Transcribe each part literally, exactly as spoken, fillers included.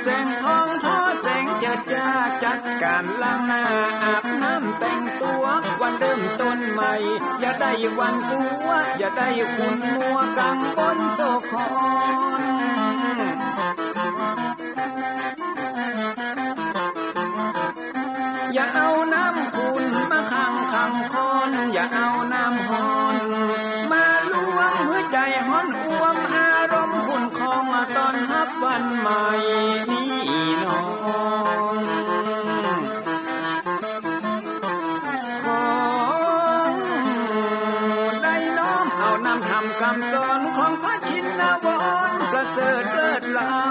แสงทองทอแสงเจิดจ้า จัดก๋านล้างหน้า อาบน้ำแต่งตั๋ว วันเริ่มต้นใหม่ อย่าได้หวาดกลัว อย่าได้ขุ่นมัว กังวลโศกครอน อย่าเอาน้ำขุ่นมาขังขังคอน อย่าเอาน้ำฮ้อนมาลวง หื้อใจ๋ฮ้อนอ่วม อารมณ์ขุ่นคอง ต้อนฮับวันใหม่นี้น้อง ขอได้น้อมเอานำธรรมกำสอน ของพระชินวร ประเสริฐเลิศล้ำ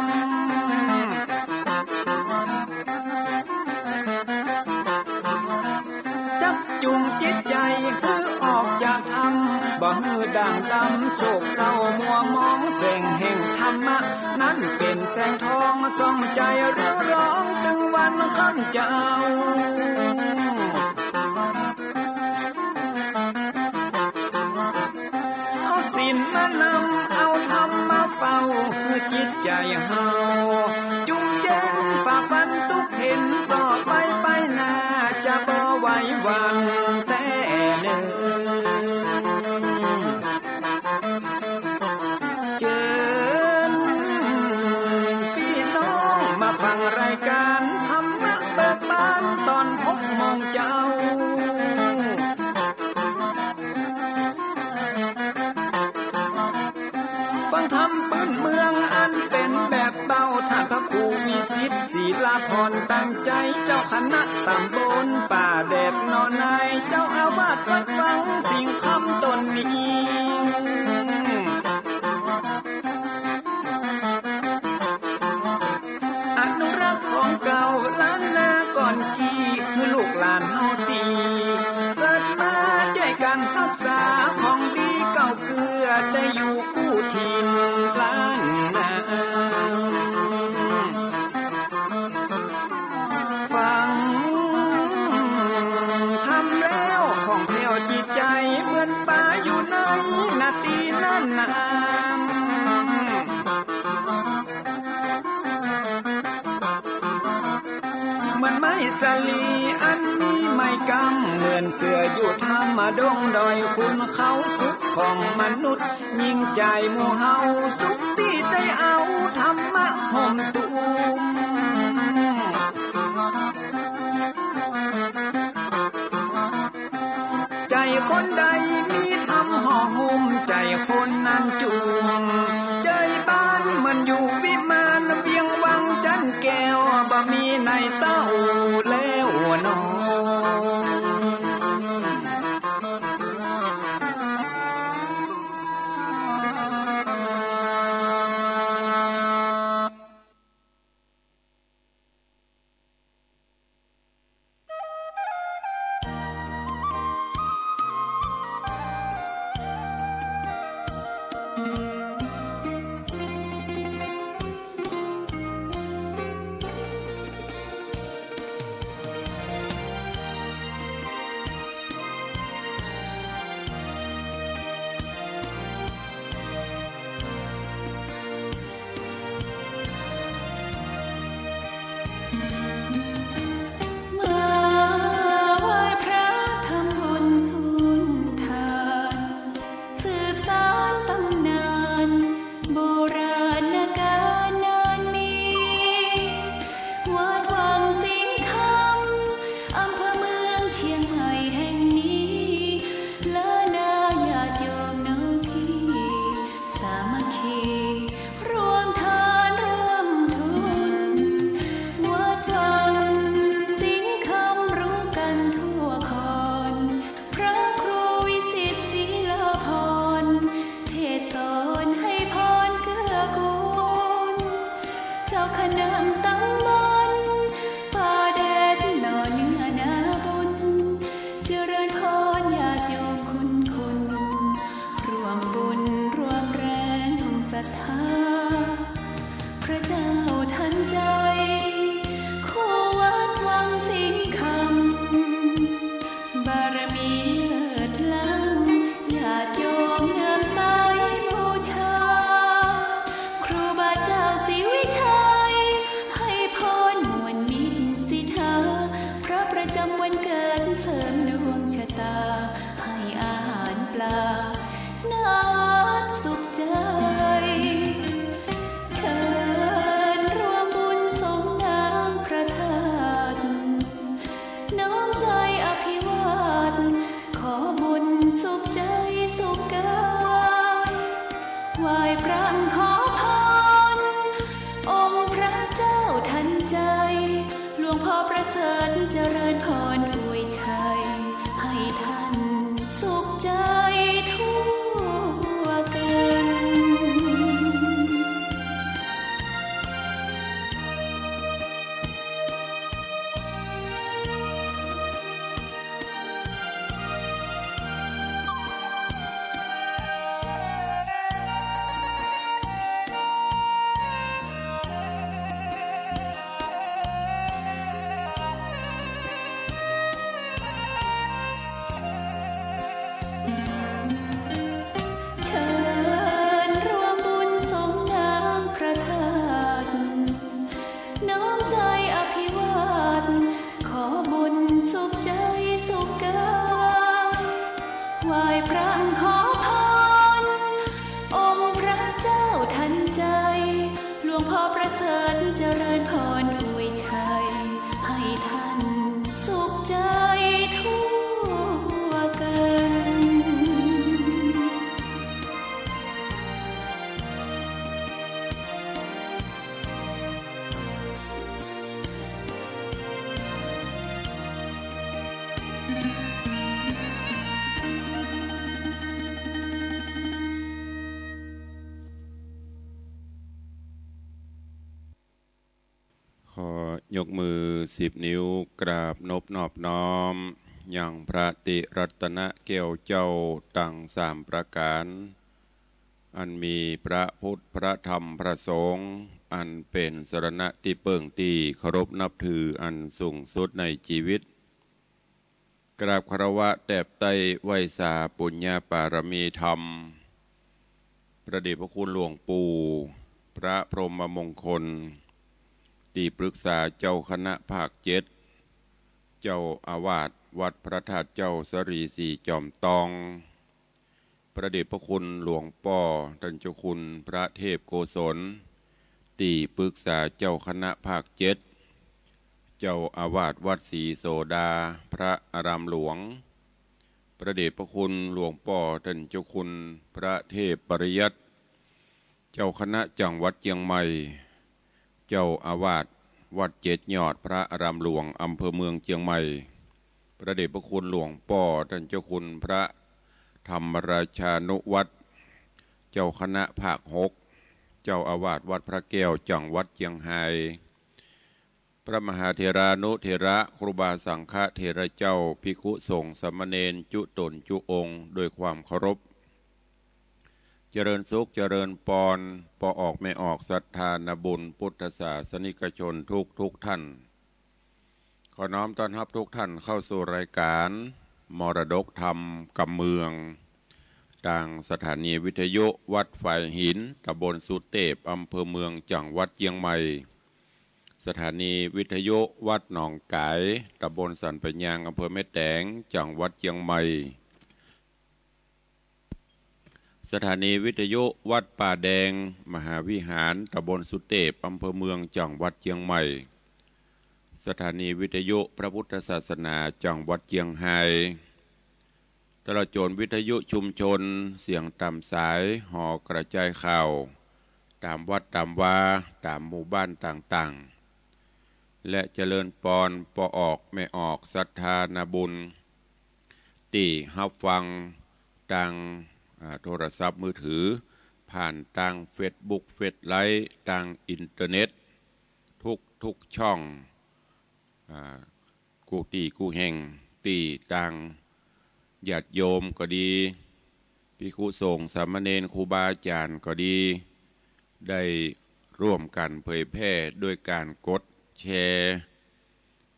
จักจูงจิตใจ๋หื้อออกจากถ้ำ บ่หื้อด่างดำ โศกเศร้ามัวหมอง แสงแห่งธรรมะ นั้นเป๋นแสงทอง ส่องใจ๋เรืองรอง ตึงวันค่ำเจ้า เอาศีลมานำ เอาธรรมมาเฝ้า หื้อจิตใจ๋เฮาจุ่มเย็น ฝ่าฟันตุ๊กเข็ญ ต่อไปไปหน้า จะบ่ไหวหวั่นแต๊เน่อ เจิญปี้น้องมาฟังรายก๋านธรรมะเบิกบาน ต๋อนหกโมงเจ๊า ฟังธรรมปื้นเมืองอันเป๋นแบบเบา ท่านพระครูวิสิทธิ์ ศิลาพร ตั้งใจ๋ เจ้าคณะต๋ำบลป่าแดดหนองนาย เจ้าอาวาสวัดวังสิงห์คำต๋นนี้ อนุรักษ์ของเก่าล้านนาก่อนกี้ หื้อลูกหลานเฮาตี้เกิดมา จ้วยกั๋นฮักษาของดีเก่าเกื้อ ได้อยู่กู้ถิ่นล้านนา ฟังธรรมแล้วผ่องแผ้วจิตใจ๋ เหมือนป๋าอยู่ในนาตี้น่านน้ำ เหมือนไม้สาลีอันมีไม้กำ เหมือนเสื้ออยู่ถ้ำดงดอยขุนเขา สุขของมนุษย์ยิ่งใจ๋หมู่เฮา สุขตี้ได้เอาธรรมะห่มตุ้ม ใจ๋คนใดมีธรรมห่อหุ้ม ใจ๋คนนั้นจุ่ม ใจ๋บ้านเหมือนอยู่วิมาน เวียงวังจันแก้ว บ่มีในเต้าแล้วน้อง หลวงพ่อประเสริฐเจริญพรอวยชัย ให้ท่านสุขใจทั่วกัน ขอยกมือสิบนิ้วกราบนบนอบน้อม ยังพระติรัตนะแก้วเจ้าตังสามประก๋าน อันมีพระพุทธ พระธรรม พระสงฆ์ อันเป๋นสรณะตี้เปิ้งตี้เคารพนับถืออันสูงสุดในจีวิต กราบคารวะแตบใต้ไหว้สาปุญญปารมีธรรม พระเดชพระคุณหลวงปู่ พระพรหมมงคล ตี้ปรึกษาเจ้าคณะภาคเจ็ด เจ้าอาวาสวัดพระธาตุเจ้าสะหลีสีจอมตอง พระเดชพระคุณหลวงป้อต้านเจ้าคุณพระเทพโกศล ตี้ปรึกษาเจ้าคณะภาคเจ็ด เจ้าอาวาสวัดศรีโสดา พระอารามหลวง พระเดชพระคุณหลวงป้อต้านเจ้าคุณพระเทพปริยัติ เจ้าคณะจังหวัดเจียงใหม่ เจ้าอาวาสวัดเจ็ดยอด พระอารามหลวง อำเภอเมืองเจียงใหม่ พระเดชพระคุณหลวงป้อต้านเจ้าคุณพระธรรมราชานุวัฒน์ เจ้าคณะภาคหก เจ้าอาวาสวัดพระแก้ว จังหวัดเจียงฮาย พระมหาเถรานุเถระ ครูบาสังฆเถระเจ้า ภิกขุสงฆ์สามเณรจุ๊ต๋นจุ๊องค์ โดยความเคารพ เจริญสุขเจริญปอน ป้อออกแม่ออกศรัทธานาบุญพุทธศาสนิกชนทุกๆ ท่าน ขอน้อมต้อนฮับทุกท่านเข้าสู่รายการมรดกธรรมกำเมือง ตางสถานีวิทยุวัดฝายหิน ตำบลสุเตพ อำเภอเมือง จังหวัดเจียงใหม่ สถานีวิทยุวัดหนองก๋าย ตำบลสันป่ายยาง อำเภอแม่แตง จังหวัดเจียงใหม่ สถานีวิทยุวัดป่าแดงมหาวิหาร ตำบลสุเตพ อำเภอเมือง จังหวัดเจียงใหม่ สถานีวิทยุพระพุทธศาสนา จังหวัดเจียงฮาย ตลอดจ๋นวิทยุชุมชน เสียงต๋ามสาย หอกระจายข่าว ต๋ามวัดต๋ามวา ต๋ามหมู่บ้านต่างๆ และเจริญปอนป้อออกแม่ออกศรัทธานาบุญ ตี้ฮับฟังตาง อ่า โทรศัพท์มือถือ ผ่านตางเฟซบุ๊ก เฟซไลฟ์ ตางอินเทอร์เน็ต ทุกๆ ช่อง อ่า กู้ตี้กู้แห่ง ตี้ตางญาติโยมก็ดี ภิกขุสงฆ์สามเณรครูบาอาจ๋ารย์ก็ดี ได้ร่วมกั๋นเผยแพร่ด้วยก๋านกดแชร์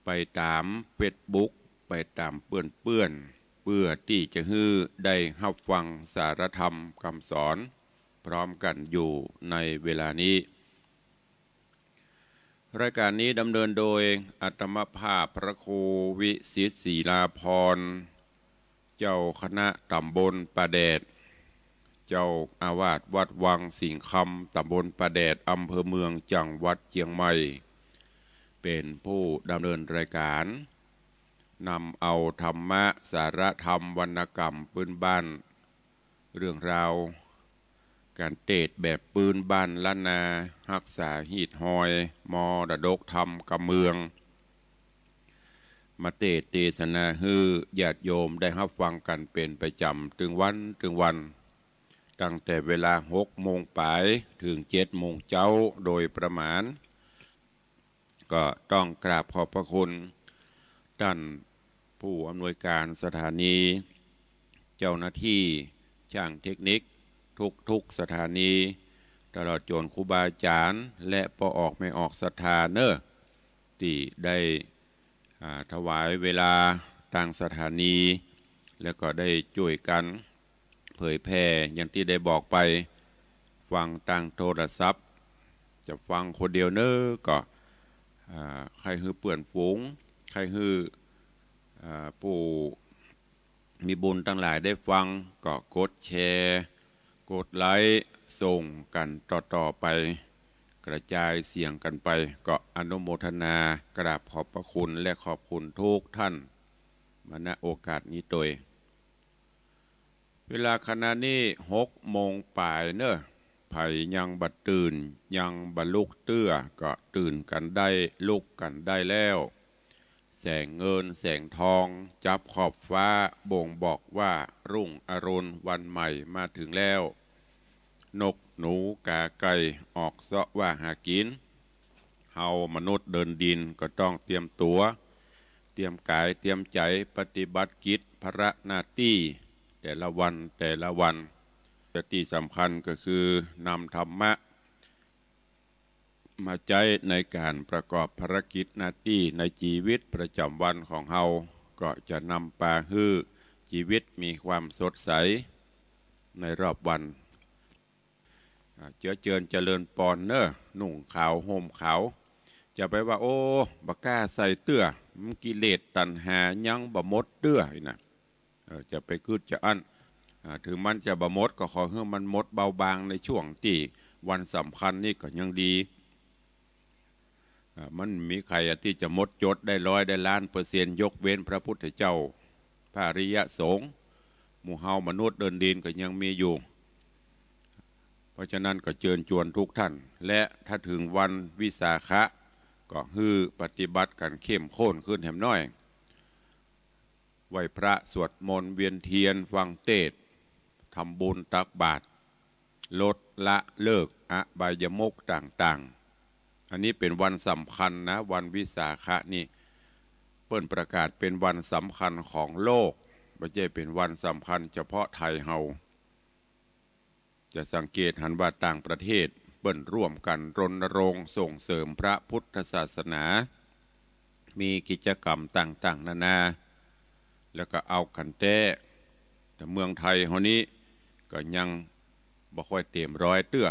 ไปต๋ามเฟซบุ๊ก ไปต๋ามเปื้อนๆ เปื้อตี้จะหื้อได้ฮับฟังสารธรรมกำสอนพร้อมกั๋นอยู่ในเวลานี้ รายการนี้ดำเนินโดยอาตมาภาพพระครูวิสิทธิ์ศิลาภรณ์ เจ้าคณะตำบลป่าแดด เจ้าอาวาสวัดวังสิงห์คำ ตำบลป่าแดด อำเภอเมือง จังหวัดเจียงใหม่ เป๋นผู้ดำเนินรายการ นำเอาธรรมะ สารธรรม วรรณกรรมพื้นบ้าน เรื่องราวก๋านเตศน์แบบปื้นบ้านล้านนา ฮักษาฮีตฮอย มรดกธรรมกำเมือง มาเตศน์เตสนาหื้อญาติโยมได้ฮับฟังกั๋นเป๋นประจ๋ำตึงวันตึงวัน ตั้งแต่เวลาหกโมงป๋ายเถิงเจ็ดโมงเจ๊าโดยประมาณ ก็ต้องกราบขอบพระคุณต้านผู้อำนวยการสถานี เจ้าหน้าตี้จ้างเทคนิคทุกๆ สถานี ตลอดจ๋นครูบาอาจ๋ารย์ และป้อออกแม่ออกศรัทธาเน่อ ตี้ได้ อ่า ถวายเวลาตางสถานี แล้วก็ได้จ้วยกั๋นเผยแพร่อย่างตี้ได้บอกไป ฟังตางโทรศัพท์ จะฟังคนเดียวเน่อก็ อ่า ใค่หื้อเปื้อนฝูง ใค่หื้อ อ่า ผู้มีบุญตังหลายได้ฟัง ก็กดแชร์ กดไลก์ ส่งกั๋นต่อๆ ไป กระจายเสียงกั๋นไป ก็อนุโมทนากราบขอบพระคุณและขอบคุณทุกท่านมา ณ โอกาสนี้ตวย เวลาขณะนี้หกโมงป๋ายเน่อ ใผยังบ่ตื่น ยังบ่ลุกเตื้อ ก็ตื่นกั๋นได้ ลุกกั๋นได้แล้ว แสงเงินแสงทองจับขอบฟ้า บ่งบอกว่ารุ่งอรุณวันใหม่มาเถิงแล้ว นกหนูก๋าไก่ออกเซาะว่าหากิ๋น เฮามนุษย์เดินดินก็ต้องเตรียมตั๋ว เตรียมก๋ายเตรียมใจ๋ ปฏิบัติกิจภาระหน้าตี้แต่ละวันแต่ละวัน และตี้สำคัญก็คือนำธรรมะมาใจ๊ในก๋านประกอบภารกิจหน้าตี้ในจีวิตประจ๋ำวันของเฮา ก็จะนำปาหื้อจีวิตมีความสดใสในรอบวัน อ่า เจื้อเจิญเจริญปอนเน่อ นุ่งขาวห่มขาว จะไปว่า โอ้ บ่กล้าใส่เตื้อ มันกิเลสตัณหายังบ่หมดเตื้อ อี้นะ เออ จะไปกึ๊ดจะอั้น อ่า เถิงมันจะบ่หมด ก็ขอหื้อมันหมดเบาบางในช่วงตี้วันสำคัญนี้ก็ยังดี อ่า มันมีใผตี้จะหมดจดได้ร้อยได้ล้านเปอร์เซ็นต์ ยกเว้นพระพุทธเจ้า พระอริยสงฆ์ หมู่เฮามนุษย์เดินดินก็ยังมีอยู่ เพราะฉะนั้นก็เจิญจวนทุกท่าน และถ้าเถิงวันวิสาขะ ก็หื้อปฏิบัติกั๋นเข้มข้นขึ้นแหมหน้อย ไหว้พระสวดมนต์เวียนเตียนฟังเตสน์ ทำบุญตักบาตร ลดละเลิกอบายมุขต่างๆ อันนี้เป๋นวันสำคัญนะ วันวิสาขะนี่ เปิ้นประกาศเป๋นวันสำคัญของโลก บ่ใจ้เป๋นวันสำคัญเฉพาะไทยเฮา จะสังเกตหันว่าต่างประเทศเปิ้นร่วมกั๋นรณรงค์ส่งเสริมพระพุทธศาสนา มีกิจกรรมต่างๆ นานา แล้วก็เอากั๋นแต๊ แต่เมืองไทยเฮานี้ก็ยังบ่ค่อยเต๋มร้อยเตื้อ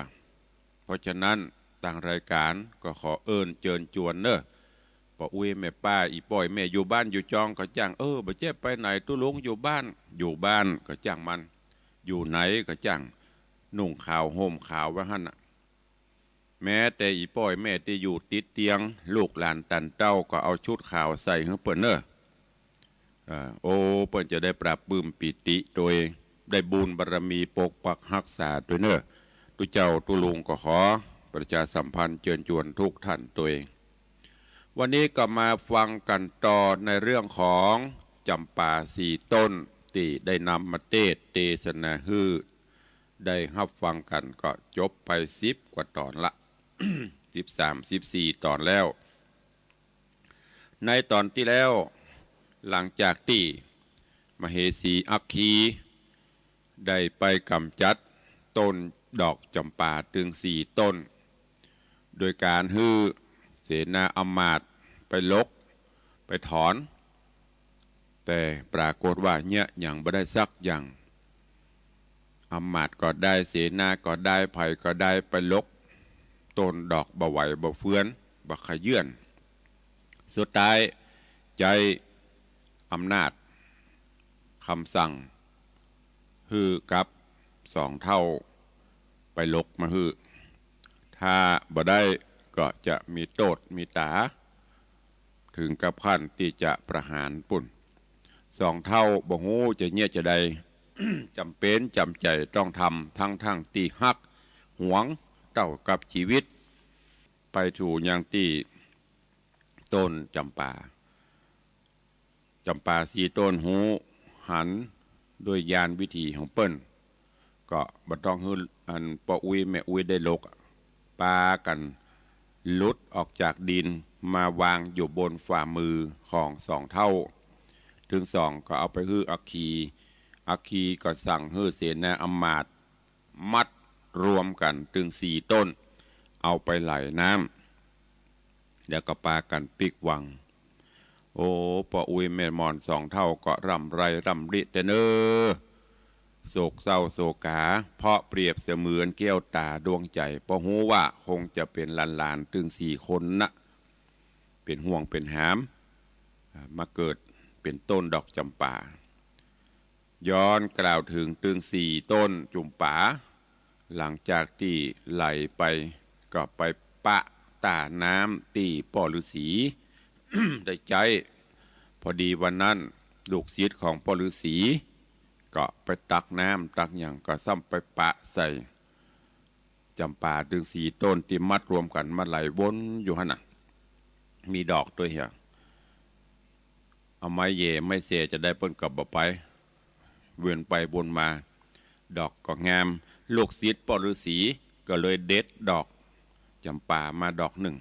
เพราะฉะนั้นตางรายก๋านก็ขอเอิ้นเจิญจวนเน่อ ป้ออุ๊ยแม่ป้า อี่ป้ออี่แม่ อยู่บ้านอยู่จองก็จ้าง เออ บ่ใจ้ไปไหน ตุ๊ลุงอยู่บ้าน อยู่บ้านก็จ้างมัน อยู่ไหนก็จ้าง นุ่งขาวห่มขาวว่าหั้นน่ะ แม้แต่อี่ป้ออี่แม่ตี้อยู่ติดเตียง ลูกหลานตันเต้าก็เอาชุดขาวใส่หื้อเปิ้นเน่อ อ่า โอ้ เปิ้นจะได้ปลาบปลื้มปีติโตย ได้บุญบารมีปกปักฮักษาโตยเน่อ ตุ๊เจ้าตุ๊ลุงก็ขอประชาสัมพันธ์เจิญจวนทุกท่านโตย วันนี้ก็มาฟังกั๋นต่อในเรื่องของจ๋ำปาสี่ต้นตี้ได้นำมาเตสน์เตสนาหื้อได้ฮับฟังกั๋น ก็จบไปสิบกว่าต๋อนละ สิบสาม สิบสี่ต๋อนแล้ว ในต๋อนตี้แล้ว หลังจากตี้มเหสีอัคคีได้ไปก๋ำจัดต้นดอกจ๋ำปาตึงสี่ต้น โดยก๋านหื้อเสนาอำมาตย์ไปหลก ไปถอน แต่ปรากฏว่าเยียะหยังบ่ได้สักอย่าง อำมาตย์ก็ได้ เสนาก็ได้ ใผก็ได้ ไปหลกต้นดอกบ่ไหวบ่เฟือน บ่ขยื่น สุดท้ายใจ๊อำนาจ กำสั่งหื้อกับสองเฒ่าไปหลกมาหื้อ ถ้าบ่ได้ก็จะมีโต้ษมีต๋า เถิงกับขั้นตี้จะประหารปู้น สองเฒ่าบ่ฮู้จะเยียะจาใด จ๋ำเป๋นจ๋ำใจ๋ต้องทำ ทั้งๆ ตี้ฮักหวงเต้ากับจีวิต ไปถูยังตี้ต้นจ๋ำปา จ๋ำปาสี่ต้นฮู้หันโดยญาณวิถีของเปิ้น ก็บ่ต้องหื้ออันป้ออุ๊ยแม่อุ๊ยได้หลก ปากั๋นหลุดออกจากดินมาวางอยู่บนฝ่ามือของสองเฒ่า ตึงสองก็เอาไปหื้ออัคคี อัคคีก็สั่งหื้อเสนาอำมาตย์ มัดรวมกั๋นตึงสี่ต้น เอาไปไหลน้ำ แล้วก็ปากั๋นปิ๊กวัง โอ้ ป้ออุ๊ยแม่หม่อนสองเฒ่าก็ร่ำไรร่ำริแต่เน่อ โศกเศร้าโศกา เพราะเปรียบเสมือนแก้วต๋าดวงใจ๋ เพราะฮู้ว่าคงจะเป๋นหลานๆ ตึงสี่คนนะ เป๋นห่วงเป๋นหาม อ่า มาเกิดเป๋นต้นดอกจ๋ำปา ย้อนกล่าวเถิงตึงสี่ต้นจ๋ำปา หลังจากตี้ไหลไปก็ไป ปะต้าน้ำตี้ป้อฤๅษีได้ใจ๊ พอดีวันนั้นลูกศิษย์ของป้อฤๅษีก็ไปตักน้ำตักหยังก็ซ้ำไปปะใส่จ๋ำปาตึงสี่ต้นตี้มัดรวมกั๋นมาไหลวนอยู่หั้นน่ะ มีดอกตวยเหีย เอาไม้แหย่ไม้แส่จาใดเปิ้นก็บ่ไป วนไปวนมา ดอกก็งาม ลูกศิษย์ป้อฤๅษีก็เลยเด็ดดอกจ๋ำปามาดอกนึ่ง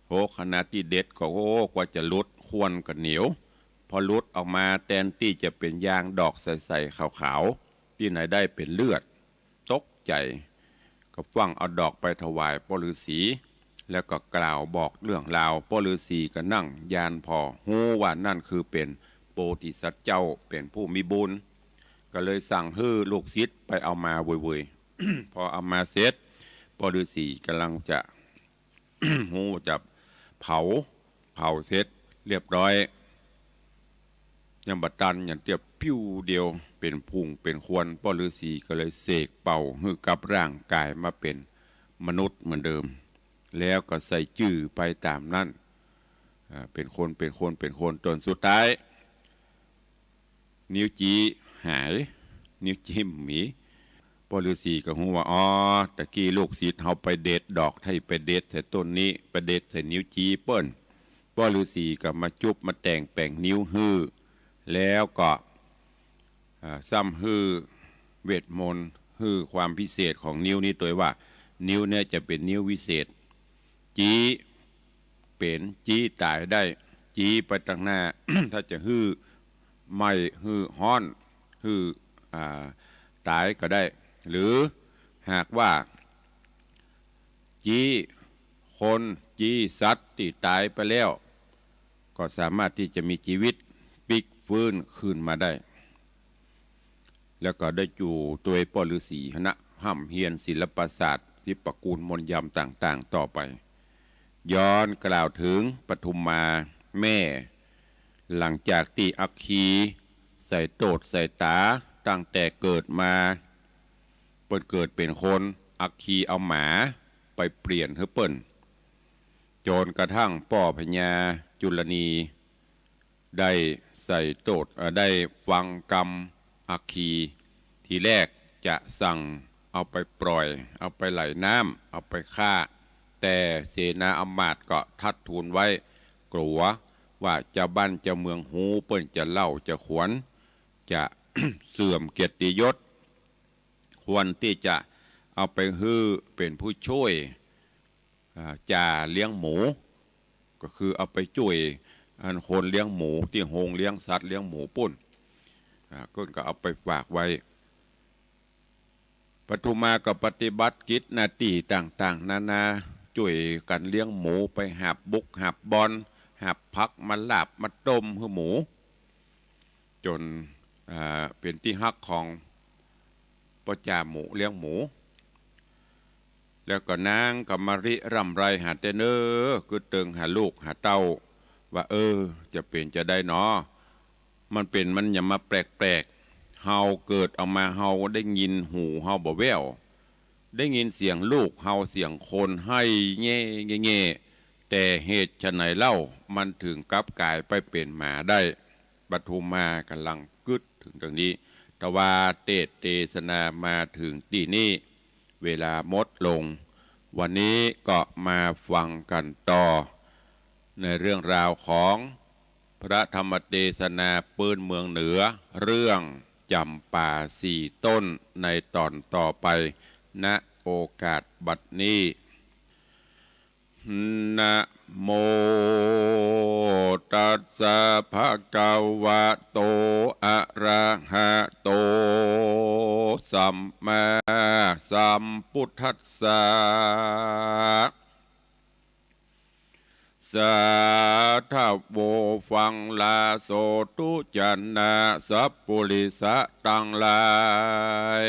โห ขณะตี้เด็ดก็ โอ้ กว่าจะหลุด ข่วนก็เหนียว พอหลุดออกมาแตนตี้จะเป๋นยางดอกใสๆ ขาวๆ ตี้ไหนได้เป๋นเลือด ตกใจ๋ ก็ฟั่งเอาดอกไปถวายป้อฤๅษี แล้วก็กล่าวบอกเรื่องราว ป้อฤๅษีก็นั่งญาณผ่อ ฮู้ว่านั่นคือเป๋นโพธิสัตว์เจ้า เป๋นผู้มีบุญ ก็เลยสั่งหื้อลูกศิษย์ไปเอามาเวยๆ พอเอามาเสร็จ ป้อฤๅษีก่ำลังจะ ฮู้จะเผา เผาเสร็จเรียบร้อย ยังบ่ตัน ยังเตียวปิ้วเดียว เป๋นฝุ่งเป๋นควัน ป้อฤๅษีก็เลยเสกเป่าหื้อกลับร่างก๋ายมาเป๋นมนุษย์เหมือนเดิม แล้วก็ใส่จื้อไปต๋ามนั้น อ่า เป๋นคน เป๋นคน เป๋นคน จ๋นสุดท้าย นิ้วจี๊หาย นิ้วจี๊บ่มี ป้อฤๅษีก็ฮู้ว่า อ๋อ ตะกี้ลูกศิษย์เฮาไปเด็ดดอก ใค่ไปเด็ดใส่ต้นนี้ ไปเด็ดใส่นิ้วจี๊เปิ้น ป้อฤๅษีก็มาจุบมาแต่งแป๋งนิ้วหื้อ แล้วก็ อ่า ซ้ำหื้อเวทมนตร์ หื้อความพิเศษของนิ้วนี้ตวยว่า นิ้วเนี่ยจะเป๋นนิ้ววิเศษ จี๊เป๋น จี๊ต๋ายได้ จี๊ไปตังหน้า ถ้าจะหื้อไหม้ หื้อฮ้อน หื้อ อ่า ต๋ายก็ได้ หรือหากว่า จี๊คน จี๊สัตว์ตี้ต๋ายไปแล้ว ก็สามารถตี้จะมีจีวิตปิ๊กฟื้นคืนมาได้ แล้วก็ได้อยู่ตวยป้อฤๅษีหั้นนะ ฮ่ำเฮียนศิลปศาสตร์ ศิลปะกูลมนต์ยำต่างๆ ต่อไป ย้อนกล่าวเถิงปทุมมาแม่ หลังจากตี้อัคคีใส่โต้ษใส่ต๋าตั้งแต่เกิดมา เปิ้นเกิดเป๋นคน อัคคีเอาหมาไปเปลี่ยนหื้อเปิ้น จ๋นกระทั่งป้อพญาจุลนี ได้ใส่โต้ษ เอ่อ ได้ฟังกรรมอัคคี ทีแรกจะสั่งเอาไปปล่อย เอาไปไหลน้ำ เอาไปฆ่า แต่เสนาอำมาตย์ก็ทัดทูลไว้ กั๋วว่าเจ้าบ้านเจ้าเมืองฮู้ เปิ้นจะเล่าจะขวัญ จะเสื่อมเกียรติยศ ควรตี้จะเอาไปหื้อเป๋นผู้ช่วย อ่า จ่าเลี้ยงหมู ก็คือเอาไปจ้วยอันคนเลี้ยงหมูตี้โฮงเลี้ยงสัตว์เลี้ยงหมูปุ้น อ่า เปิ้นก็เอาไปฝากไว้ ปทุมมาก็ปฏิบัติกิจหน้าตี้ต่างๆ นานา จ้วยกั๋นเลี้ยงหมู ไปหาบบุกหาบบอน หาบผักมาลาบมาต้มหื้อหมู จ๋น อ่า เป๋นตี้ฮักของป้อจ่าหมูเลี้ยงหมู แล้วก็นางกำมะลิร่ำไรหาแต่เน้อ กึ๊ดเติงหาลูกหาเต้า ว่า เออ จะเป๋นจาใดหนอ มันเป๋นมันหยังมาแปลกๆ เฮาเกิดออกมาเฮาได้ยินหูเฮาบ่แว่ว ได้ยินเสียงลูกเฮาเสียงคนไห้แง่ๆ แต่เหตุไฉนเล่า มันเถิงกลับก๋ายไปเป๋นหมาได้ ปทุมมาก่ำลังกึ๊ดเถิงตรงนี้ ทว่าเตสน์เตสนามาเถิงตี้นี้ เวลาหมดลง วันนี้ก็มาฟังกั๋นต่อ ในเรื่องราวของพระธรรมเตสนาปื๊นเมืองเหนือ เรื่องจ๋ำปาสี่ต้น ในต๋อนต่อไป ณ โอกาสบัดนี้ นะโมตัสสะภะคะวะโต อะระหะโต สัมมาสัมพุทธัสสะ สาธะโว ฟังลาโสธุ จนะสัพปุริสะตังหลาย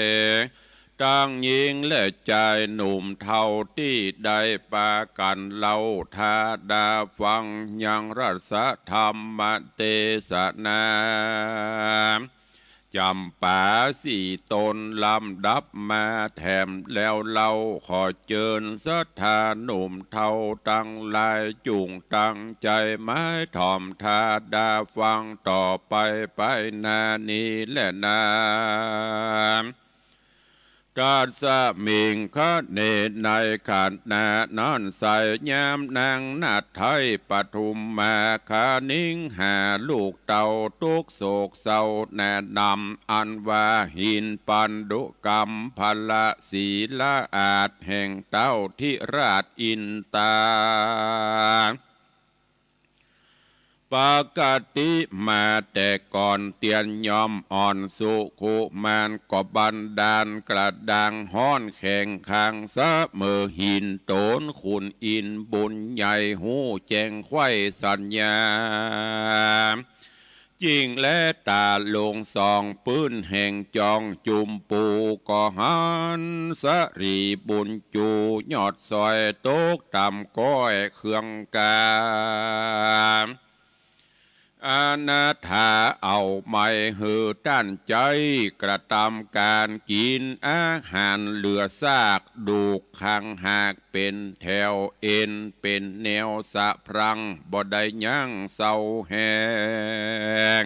ตังญิงและจายหนุ่มเฒ่าตี้ได้ปากั๋นเล่าถาดาฟังยังรัสธรรมเตสนา จ๋ำปาสี่ต๋น ลำดับมาแถมแล้วเล่า ขอเจิญศรัทธาหนุ่มเฒ่าตังหลาย จุ่งตั้งใจ๋หมายถ่อมตาดาฟังต่อไป ไปหน้านี้แลนา ตัสมิง คเณ ในขณะนั้นไส้ ยามนางนาฏไทยปทุมมา คาหนิงหาลูกเต้า ตุ๊กข์โศกเศร้าหนาหนำ อันว่าหินปันดุกำพละ ศิลาอาสน์แห่งเต้าธิราชอินตา ปกติมาแต่ก่อนเตียนย่อมอ่อน สุขุมานก็บันดาล กระด้างฮ้อนแข็ง คางเสมอหิน โตนขุนอินทร์บุญใหญ่ ฮู้แจ้งไขว้สัญญา จิ่งแลต๋าลงส่อง ปื้นแห่งจองจุมปู ก็หันสะหลีบุญจู ยอดสร้อยตกต่ำก้อยเครื่องกา อนาถาเอาไม้หื้อต้านใจ๊ กระตำก๋านกิ๋นอาหารเหลือซาก ดูกคางหากเป๋นแถว เอ็นเป๋นแนวสะพรั่ง บ่ได้ยั้งเศร้าแฮง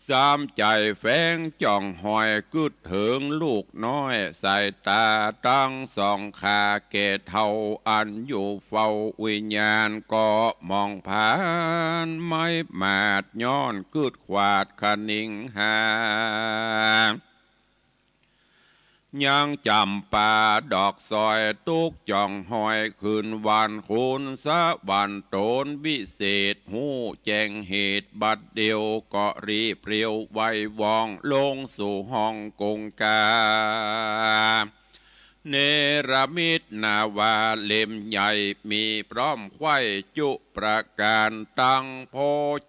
ซ้ำใจ๋แฝงจ้องหอย กึ๊ดเถิงลูกน้อย สายต๋าตังสองข้าแก่เฒ่า อันอยู่เฝ้าวิญญาณ ก็มองผ่านไม้หมาด ย้อนกึ๊ดขวาดคาหนิงหา ยังจ๋ำปาดอกสร้อย ตุ๊กจ้องหอยขึ้นหวาน ขุนสะหวรรค์ต๋นวิเศษ ฮู้แจ้งเหตุบัดเดี่ยว ก็รีบเร็วไวว่อง ลงสู่ห้องกงกา เนรมิตนาวาเล่มใหญ่ มีพร้อมไขว้จุประก๋าน ตังโภ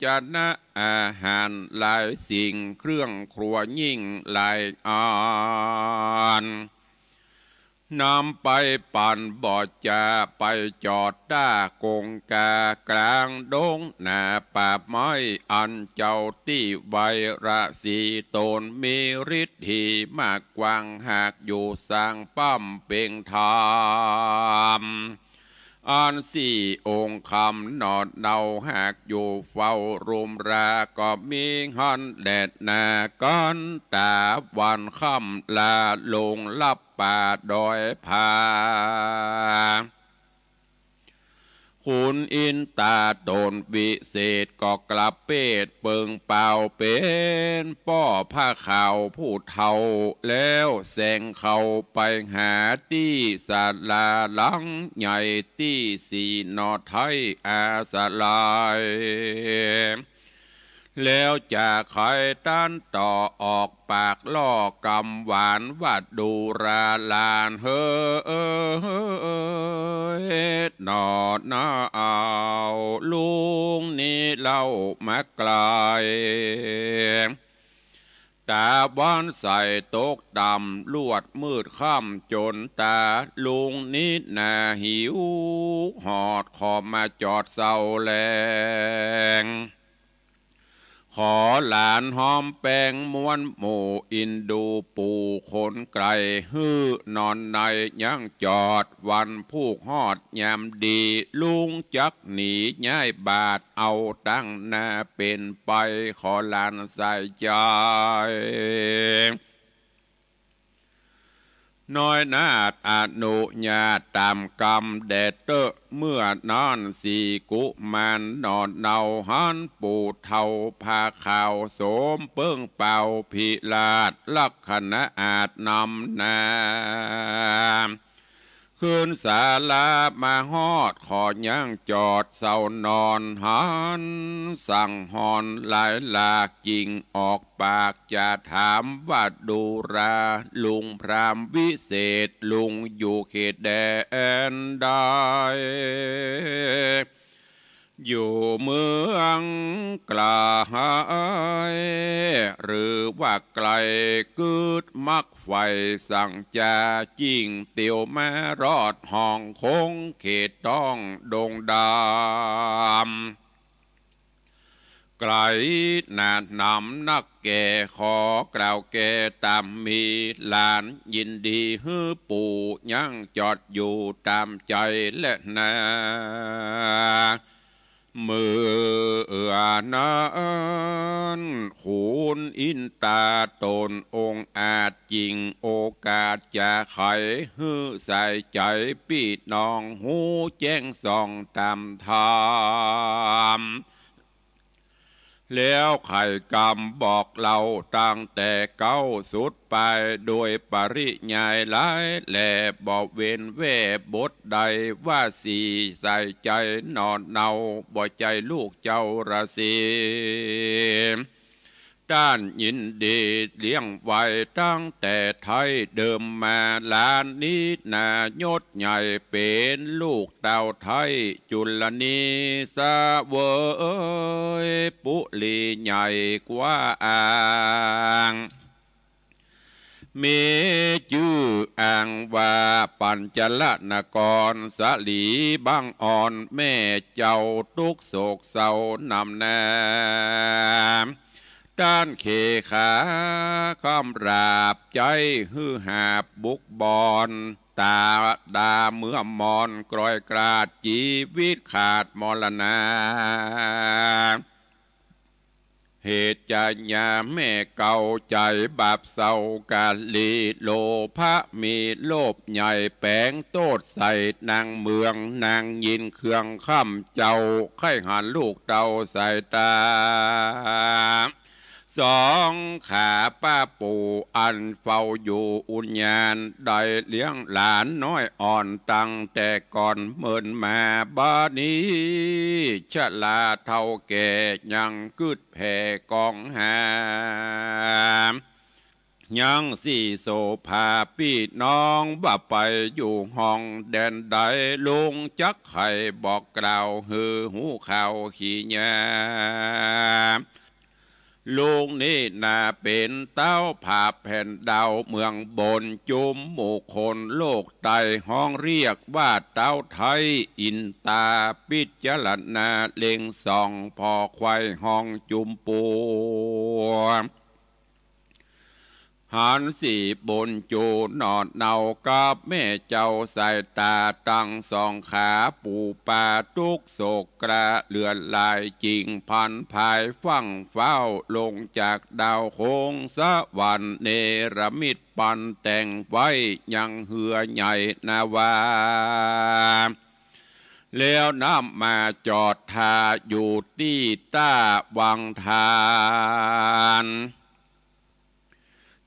ชนะอาหารหลายสิ่ง เครื่องครัวยิ่งหลายอัน นำไปปั๋นบ่จา ไปจอดต้ากงกา ก๋างดงหน้าป่าไม้ อันเจ้าตี้ไวระสีต๋น มีฤทธีมากกว้าง หากอยู่สร้างป้ำเป่งธรรม อันสี่องค์คำหนอเนา หากอยู่เฝ้ารุมรา ก็มีหั้นแลนา กันต๋าวันค่ำลา ลงลับป่าดอยผา ขุนอินต๋าต๋นวิเศษ ก็กลับเปตเปิงเปล่า เป๋นป้อผ้าขาวผู้เฒ่า แล้วแสงเข้าไปหาตี้ศาลาหลังใหญ่ ตี้สี่หน่อไท้อาศรัย แล้วจะไขตันต่อออกปากล่อกำหวานว่า ดูราหลานเหย หน่อนาเอาลุงนี้เล่ามาไกล ต๋าวันใสตกต่ำ ลวดมืดค่ำจ๋นต๋า ลุงนี้นาหิวหอด ขอมาจอดเซาแลง ขอหลานหอมแปงมวลหมู่ อินดูปู่คนไกล หื้อนอนในยังจอด วันพูกฮอดยามดี ลุงจักหนีย้ายบาท เอาตั้งหน้าเป๋นไป ขอหลานใส่ใจ๋ น้อยนาฏอนุญาตต๋ามกำแด่เต๊อะ เมื่อนั้นสี่กุมารหน่อเนาหันปู่เฒ่าผ้าขาว สวมเปิงเปล่าพิราช ลักขณะอาสน์นำหน้า ขึ้นศาลามาฮอด ขอยังจอดเซานอน หันสั่งฮอนหลายหลาก จิ่งออกปากจะถามว่า ดูราลุงพราหมณ์วิเศษ ลุงอยู่เขตแดนใด อยู่เมืองไกล หรือว่าไกล กึ๊ดมักใฝ่สั่งจา จิ่งเตียวมารอดห้องคง เขตต้องดงดำ ไก๋หนาหนำนักแก่ ขอกล่าวแก่ต๋ามมีหลาน ยินดีหื้อปู่ยังจอดอยู่ต๋ามใจ๋แลนา เมื่อนั้นขุนอินต๋าต๋นองอาจ จึงโอกาสจะไขหื้อใส่ใจ๋ปี้น้องฮู้แจ้งส่องต๋ามธรรม แล้วไขกำบอกเล่าตั้งแต่เก๊าสุดปาย โดยปริยายหลายแล บ่เว้นแว่บทใด ว่าสี่ใส่ใจ๋หน่อเนา บ่ใจ้ลูกเจ้าราศี ต้านยินดีเลี้ยงไว้ตั้งแต่ไท้เดิมมา หลานนี้นายศใหญ่เป๋นลูกเต้าไท้จุลนี เสวยปุรีใหญ่กว้าง มีจื้ออ้างว่าปัญจรนคร สลีบังอ่อน แม่เจ้าตุ๊กข์โศกเศร้านำหน้า ต้านเขขาคำราบใจ๊หื้อหาบบุกบ่อน ต๋าดาเมื่อมอนกรอยกราด จีวิตขาดมรณา เหตุจะยาแม่เก่าใจ๋บาปเศร้ากาลี โลภะมีโลภใหญ่แป๋งโต้ษใส่นางเมือง นางยินเคืองค่ำเจ้า ใค่หันลูกเต้าใส่ต๋า สองขาป้าปู่อันเฝ้าอยู่อุญญาณ ได้เลี้ยงหลานน้อยอ่อนตั้งแต่ก่อนเมินมา บาดนี้ชราเฒ่าแก่ยังกึ๊ดแผ่กองหา ยังสี่โสภาปี้น้อง บ่ไปอยู่ห้องแดนใด ลุงจักใค่บอกกล่าวหื้อฮู้ข่าวขี้ยา ลุงนี้นาเป๋นเต๊าผาแผ่นดาวเมืองบน จุมหมู่คนโลกใต้ฮ้องเรียกว่าเต๊าไท้อินต๋า พิจารณาเล็งส่องผ่อใคว่ฮ้องจุมปัว หันสี่บุญจูหน่อเนากับแม่เจ้าใส่ต๋า ตังสองขาปู่ปาตุ๊กข์โศกกระเลือดลาย จิ่งพันภายฟั่งฟ้าวลงจากดาวคง สวรรค์เนรมิตปันแต่งไว้ยังเฮือใหญ่นาวา แล้วน้ำมาจอดท่าอยู่ตี้ต้าวังทาน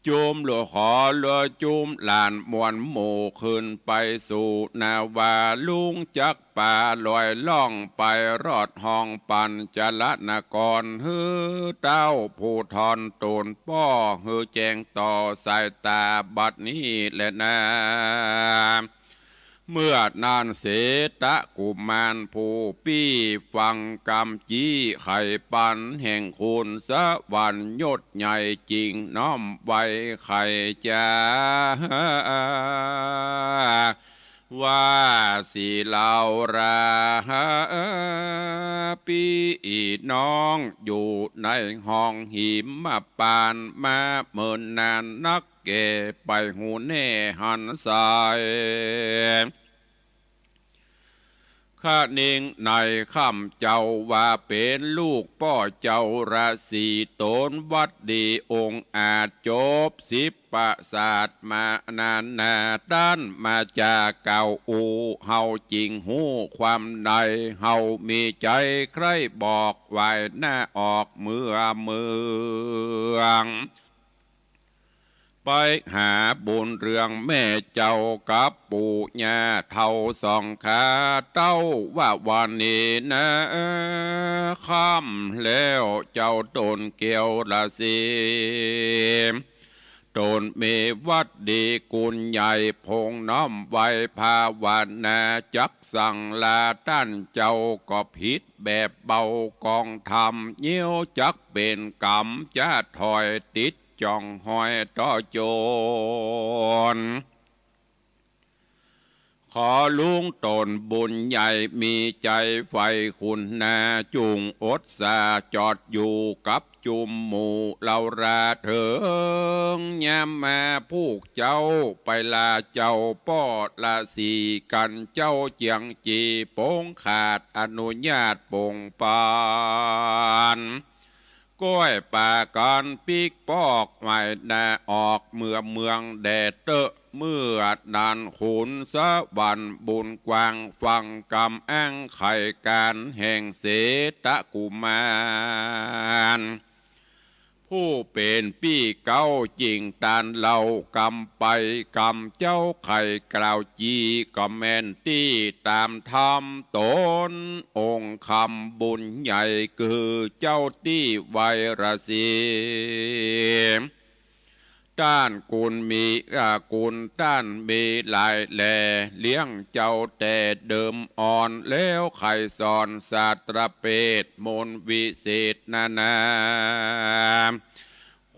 จุมหลวงขอหลวงจุมหลานมวลหมู่ขึ้นไปสู่นาวา ลุงจักปาลอยล่องไปรอดห้องปัญจรนคร หื้อเต้าผู้ทอนต๋นป้อ หื้อแจ้งต่อสายต๋าบัดนี้แลนา เมื่อนั้นเสตะกุมารผู้ปี้ฟังกำจี้ไขปันแห่งคุณสวรรค์ยศใหญ่ จิ่งน้อมไหว้ไขจ๋า ว่าสี่เหล่ารา ปี้น้องอยู่ในห้องหิมพานต์มาเมินนานนัก แก่ไปฮู้แน่หันใส คะนิงในค่ำเจ้าว่าเป๋นลูกป้อเจ้าราศีต๋นวัดดีองอาจจบสิบประสาทมานานนา ต้านมาจากเก่าอู่ เฮาจิ่งฮู้ความใน เฮามีใจ๋ใคร่บอกไหว้หน้าออกเมือเมือง ไปหาบุญเรื่องแม่เจ้ากับปู่ย่าเฒ่าสองขา เต้าว่าวันนี้นาค่ำแล้วเจ้าต๋นแก้วราศี ต๋นมีวัดดีกุณใหญ่พงน้อมไหว้ภาวนา จักสั่งลาต้านเจ้าก็ผิดแบบเบากองธรรม เยียวจักเป๋นกรรมจะถอยติด จ่องหอยต่อจน ขอลุงต๋นบุญใหญ่มีใจ๋ใฝ่คุณนา จุ่งอดสาจอดอยู่กับจุมหมู่เหล่าราเถิง ยามมาผู้เจ้าไปลาเจ้าป้อละสีกั๋น เจ้าเจียงจี๋ปงขาดอนุญาตปงปาน ก้อยปากั๋นปิ๊กปอกไหว้นาออกเมืองเมืองแดดเต๊อะ เมื่อนั้นขุนสวรรค์บุญกว้างฟังกำอ้างไขก๋านแห่งเสตกุมาร ผู้เป๋นปี้เก๊าจิ่งตานเล่ากำไปกำเจ้าไขกล่าวจี๋ก็แม่นตี้ต๋ามธรรมต๋น องค์คำบุญใหญ่คือเจ้าตี้ไวรสี ต้านกุณมี อ่า กุณต้านมีหลายแล เลี้ยงเจ้าแต่เดิมอ่อน แล้วไขสอนศาสตรเปชฌ์มนต์วิเศษนานา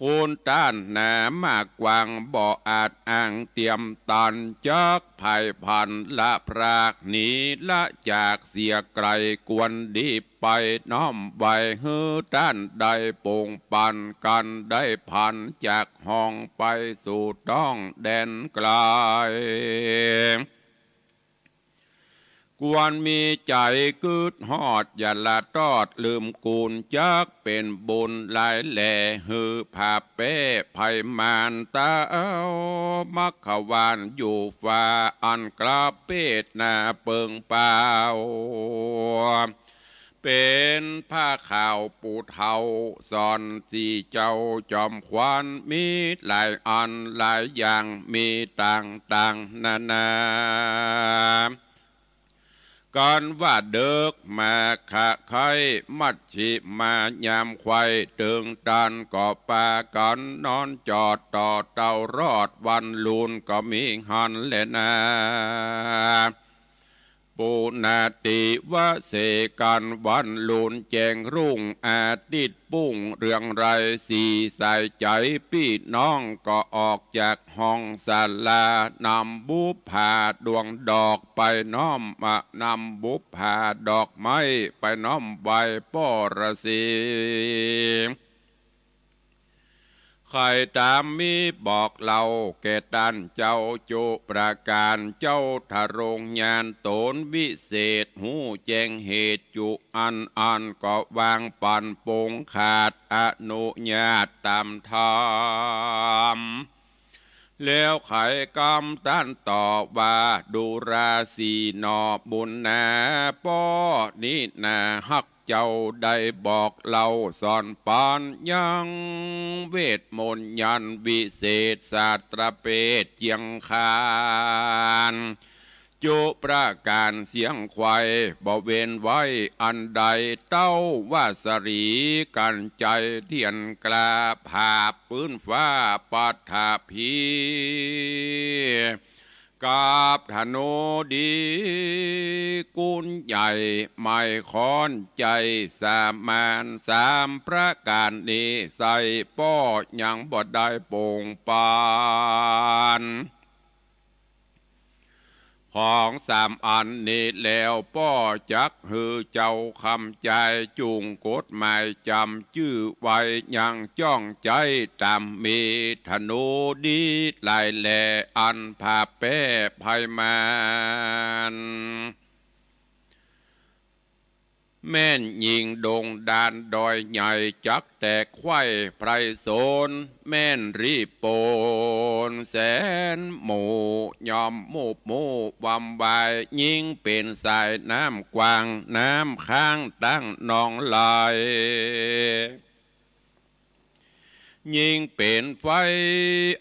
คุณต้านหนามากกว้างบ่อาจอ้างเตียมตัน จักไผผันละพรากหนีละจากเสียไกล ควรดีไปน้อมไหว้ หื้อต้านได้ปงปันกั๋น ได้ผันจากห้องไปสู่ต้องแดนไกล ควรมีใจ๋กึ๊ดฮอด อย่าละตอดลืมกูล จักเป๋นบุญหลายแล หื้อผาแป้ไพมารเต้ามัคควานอยู่ฟ้า อันกระเปดหน้าเปิงเปล่า เป๋นผ้าขาวปูเทาสอนสีเจ้าจอมขวัญ มีหลายอันหลายอย่าง มีต่างๆ นานา กั๋นว่าเดิกมาคะไข้มัชชิมายามไขว่ เติงตันก็ปากั๋นนอนจอดต่อเต้ารอด วันลูนก็มีหั้นแลนา ปูนาติวะเสกั๋น วันลูนแจ้งรุ่ง อาทิตย์ปุ้งเรืองไร สีใสใจ๋ปี้น้องก็ออกจากห้องศาลา นำบุปผาดวงดอกไปน้อม อ่ะ นำบุปผาดอกไม้ไปน้อมไหว้ป้อฤๅษี ใค่ต๋ามมีบอกเล่าแก่ต้านเจ้าจุประก๋าน เจ้าทรงญาณต๋นวิเศษ ฮู้แจ้งเหตุจุอันอัน ก็วางปั๋นปงขาดอนุญาตต๋ามธรรม แล้วไขกำต้านต่อว่า ดูราสีหน่อบุญนา ป้อนี้นาฮัก เจ้าได้บอกเล่าสอนปั๋นยัง เวทมนต์ยันต์วิเศษศาสตรเปชฌ์เจียงคาน จุประก๋านเสี้ยงไขว่ บ่เว้นไว้อันใด เต้าว่าสรีกั๋นใจ๋เตียนกล้า ผาบปื๊นฟ้าปัทภี กับธนูดีกุณใหญ่ ไม้ค้อนใจ๋สามาน สามประก๋านนี้ใส่ป้อยังบ่ได้ปงปัน ของสามอันนี้แล้วป้อจักหื้อเจ้าคำจ่าย จุ่งกฎหมายจ๋ำจื้อไว้ยังจ้องใจ๊ต๋าม มีธนูดีหลายแล อันผาแป้ไพมาร แม่นยิงดงดานดอยใหญ่ จักแตกไขว้ไพรสน แม่นรีบปนแสนหมู่ ย่อมมูบมู่วำวาย ยิงเป๋นสายน้ำกว้าง น้ำข้างตั้งนองไหล ยิงเป๋นไฟ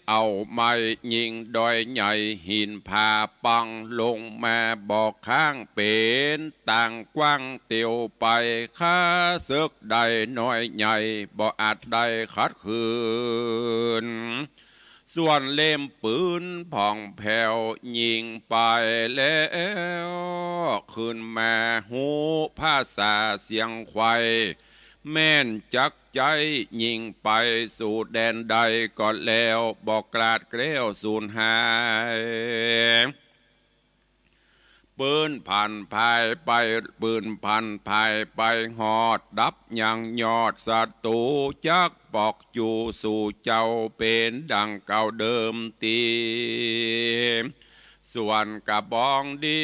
เอาไหม้ ยิงดอยใหญ่หินผาปัง ลงมาบ่ข้างเป๋นตางกว้างเตียวไป ข้าศึกได้น้อยใหญ่ บ่อาจได้ขัดขืน ส่วนเล่มปืนผ่องแผ้วยิงไปแล้ว ขึ้นมาฮู้ภาษาเสียงไขว่ แม่นจักใจ๊ยิงไปสู่แดนใดก็แล้ว บ่กลาดแคล้วสูญหาย ปื้นผันพ่ายไป ปื้นผันพ่ายไปฮอด ดับยังยอดศัตรู จักปอกจูสู่เจ้า เป๋นดังเก่าเดิมตี้ ส่วนกระบองดี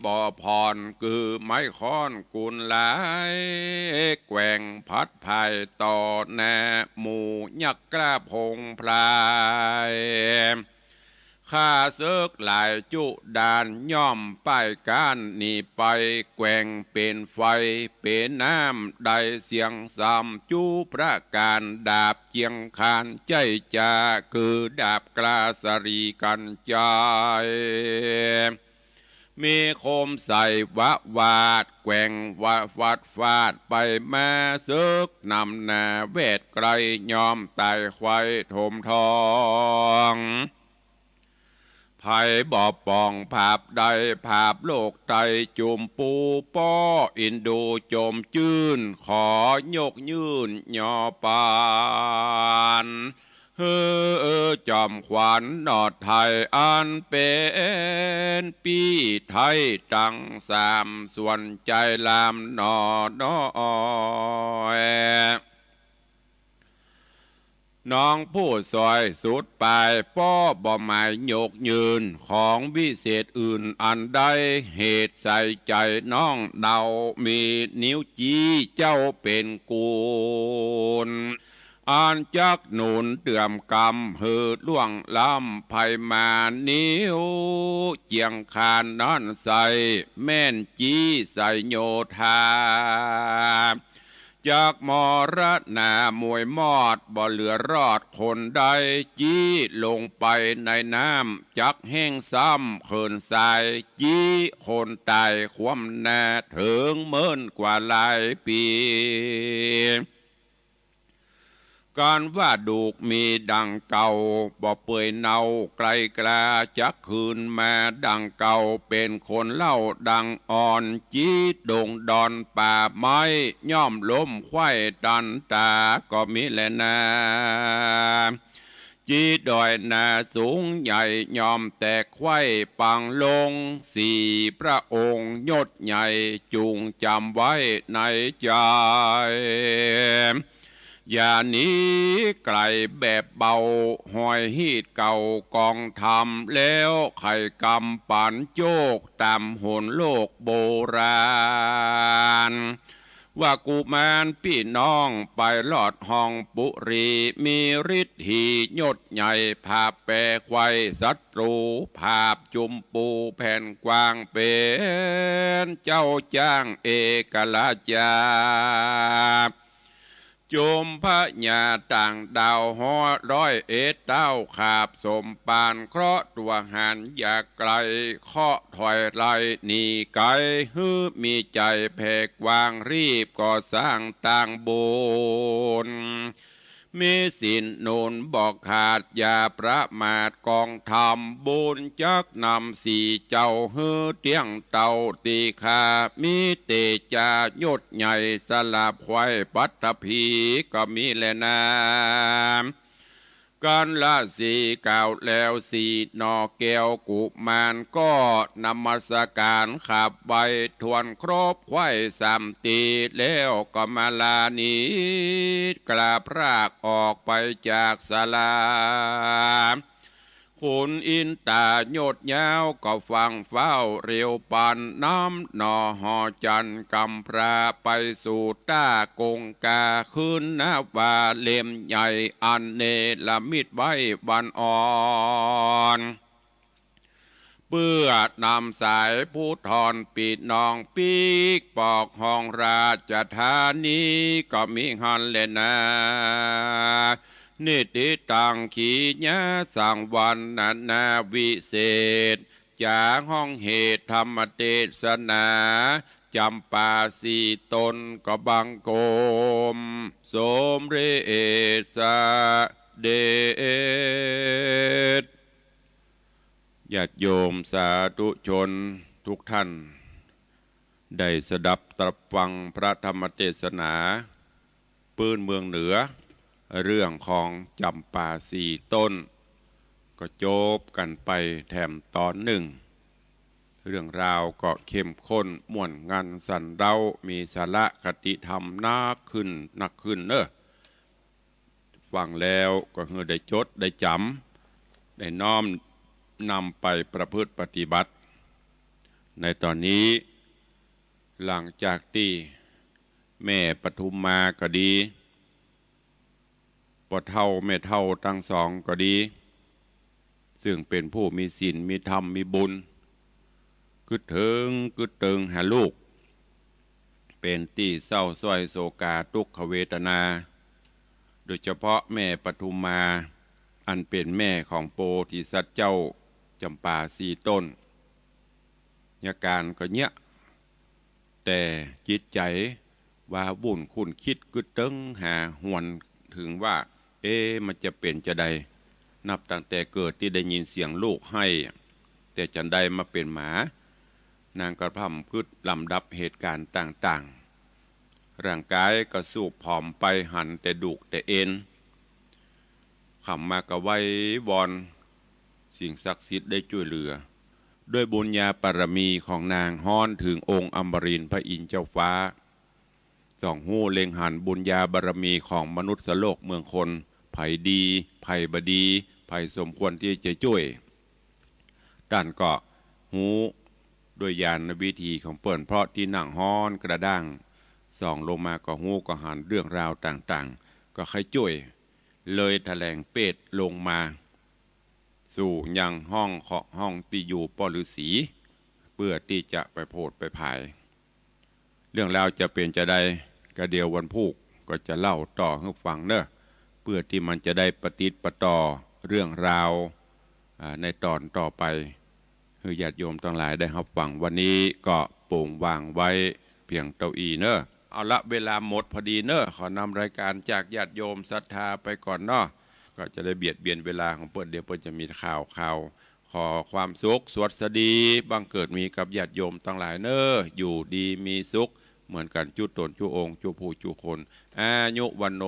บ่ผ่อน คือไม้ค้อนกุนหลาย แกว่งผัดพ่ายต่อหน้า หมู่ยักษ์กล้าพงพลาย ข้าศึกหลายจุดาน ย่อมป้ายก้านหนีไป แกว่งเป๋นไฟ เป๋นน้ำได้เสียงซ้ำ จุประก๋านดาบเจียงคาน ใจ้จาคือดาบกล้าสรีกัญชัย มีคมใสวะวาด แกว่งวะฟัดฟาดไปมา ศึกนำหน้าแวดไกล ย่อมตายไขว่ถมท้อง ไผบ่ปองผาบได้ ผาบโลกไตจุมปู ป้ออินดูจมจื้น ขอยกยื่นยอปาน หื้อจอมขวัญหนอไทย อันเป๋นปี้ไทยตังสาม ส่วนใจ๋ลามหนอน้อย น้องผู้สอยสุดปาย ป้อบ่หมายยกยื่น ของวิเศษอื่นอันใด เหตุใสใจ๋น้องเดา มีนิ้วจี้เจ้าเป๋นกูล อันจักหนุนเตื้อมกำ หื้อล่วงล้ำภัยมาร นิ้วเจียงคานนั้นใส แม่นจี้ใสโยธา จักมรณะมวยมอด บ่เหลือรอดคนใด จี้ลงไปในน้ำ จักแห้งซ้ำเขินทราย จี้คนต๋ายคว่ำหน้า เถิงเมินกว่าหลายปี๋ กันว่าดูกมีดังเก่า บ่เปื่อยเน่าไกลกลา จักคืนมาดังเก่า เป๋นคนเล่าดังอ่อน จี้ดงดอนป่าไม้ ย่อมล้มไขว่ตันต๋า ก็มีแลนา จี้ดอยนาสูงใหญ่ ย่อมแตกไขว่ปังลง สี่พระองค์ยศใหญ่ จุ่งจ๋ำไว้ในใจ๋ อย่าหนีไก๋แบบเบา ฮอยฮีตเก่ากองธรรม แล้วไขกำปั๋นโจก ต๋ามหนโลกโบราณ ว่ากุมารปี้น้องไปลอดฮ่องปุรี มีฤทธิ์หียศใหญ่ ผาบแปรไขว่ศัตรู ผาบจุมปูแผ่นกว้าง เป๋นเจ้าจ้างเอกราชา จุมพญาต่างดาวฮ้อร้อยเอ็ดเต้า ขาบสมปานเคราะห์ตั๋วหานอยากไก๋ เคราะห์ถอยไล่หนีไก๋ หื้อมีใจ๋แผ่กว้าง รีบก่อสร้างตั้งบุญ มีศีลหนุนบ่ขาด อย่าประมาทกองธรรม บุญจักนำสี่เจ้า หื้อเตี้ยงเต้าตี้ข้า มีเตจายศใหญ่ สลาบไขว่ปัตตภีก็มีแลนา กั๋นละสีกล่าวแล้ว สี่หน่อแก้วกุมารก็นมัสก๋านขับไป ถ้วนครบไขว่สามตี้ แล้วก็มาลานิด กราบพรากออกไปจากศาลา ขุนอินตายศยาวก็ฟั่งฟ้าวเร็วปัน นำหน่อหอจันทร์กำพร้า ไปสู่ต้ากงกา คืนนาวาเล่มใหญ่ อันเนรมิตไว้วันอ่อน เปื้อนำสายภูธรปี้น้อง ปิ๊กปอกห้องราชธานีก็มีหั้นแลนา นิติตังขีญาสังวรรณนาวิเศษ จ๋าห้องเหตุธรรมเตสนา จ๋ำปาสี่ต้นก็บังคมสมเร็จเสด็จ ญาติโยมสาธุชนทุกท่าน ได้สดับตรับฟังพระธรรมเตสนา ปื้นเมืองเหนือ เรื่องของจ๋ำปาสี่ต้น ก็จบกั๋นไปแถมต๋อนนึ่ง เรื่องราวก็เข้มข้น ม่วนงัน สันเร้า มีสาระคติธรรมนักขึ้น นักขึ้นเนาะ ฟังแล้วก็หื้อได้จดได้จ๋ำ ได้น้อมนำไปประพฤติปฏิบัติ ในต๋อนนี้ หลังจากตี้แม่ปทุมมาก็ดี ป้อเฒ่าแม่เฒ่าตังสองก็ดี ซึ่งเป๋นผู้มีศีล มีธรรม มีบุญ กึ๊ดเถิงกึ๊ดเติงหาลูก เป๋นตี้เศร้าส้อยโศกา ตุ๊กขเวทนา โดยเฉพาะแม่ปทุมมา อันเป๋นแม่ของโพธิสัตว์เจ้าจ๋ำปาสี่ต้น อาก๋านก็เยียะ แต่จิตใจ๋ว้าวุ่นคุ้นคิดกึ๊ดเติงหาหวนเถิงว่า เอ๊ะ มันจะเป๋นจาใด นับตั้งแต่เกิดตี้ได้ยินเสียงลูกไห้ แต่จันใดมาเป๋นหมา นางก็พร่ำกึ๊ดลำดับเหตุก๋ารณ์ต่างๆ ร่างก๋ายก็ซูบผอมไป หันแต่ดูกแต่เอ็น ค่ำมาก็ไหว้วอนสิ่งศักดิ์สิทธิ์ได้จ้วยเหลือ ด้วยบุญญาบารมีของนางฮ้อนเถิงองค์อมรินทร์พระอินทร์เจ้าฟ้า ส่องฮู้เล็งหันบุญญาบารมีของมนุษย์โลกเมืองคน ใผดี ใผบ่ดี ใผสมควรตี้จะจ้วย ต้านก็ฮู้ด้วยญาณวิธีของเปิ้น เพราะตี้นั่งฮ้อนกระด้าง ส่องลงมาก็ฮู้ก็หันเรื่องราวต่างๆ ก็ใค่จ้วย เลยแถลงเปตรลงมา สู่ยังห้องเคาะห้องตี้อยู่ป้อฤๅษี เปื้อตี้จะไปโผดไปผาย เรื่องราวจะเป๋นจาใด ก็เดี๋ยววันพูกก็จะเล่าต่อหื้อฟังเนาะ เปื้อตี้มันจะได้ปะติดปะต่อเรื่องราว อ่า ในต๋อนต่อไป หื้อญาติโยมตังหลายได้ฮับฟัง วันนี้ก็โป๋งวางไว้เพียงเต้าอี้เนาะ เอาละ เวลาหมดพอดีเนาะ ขอนำรายก๋านจากญาติโยมศรัทธาไปก่อนเนาะ ก็จะได้เบียดเบียนเวลาของเปิ้น เดี๋ยวเปิ้นจะมีข่าว ข่าว ขอความสุขสวัสดีบังเกิดมีกับญาติโยมตังหลายเน่อ อยู่ดีมีสุขเหมือนกั๋นจุ๊ต๋นจุ๊องค์ จุ๊ผู้จุ๊คน อายุวัณโณ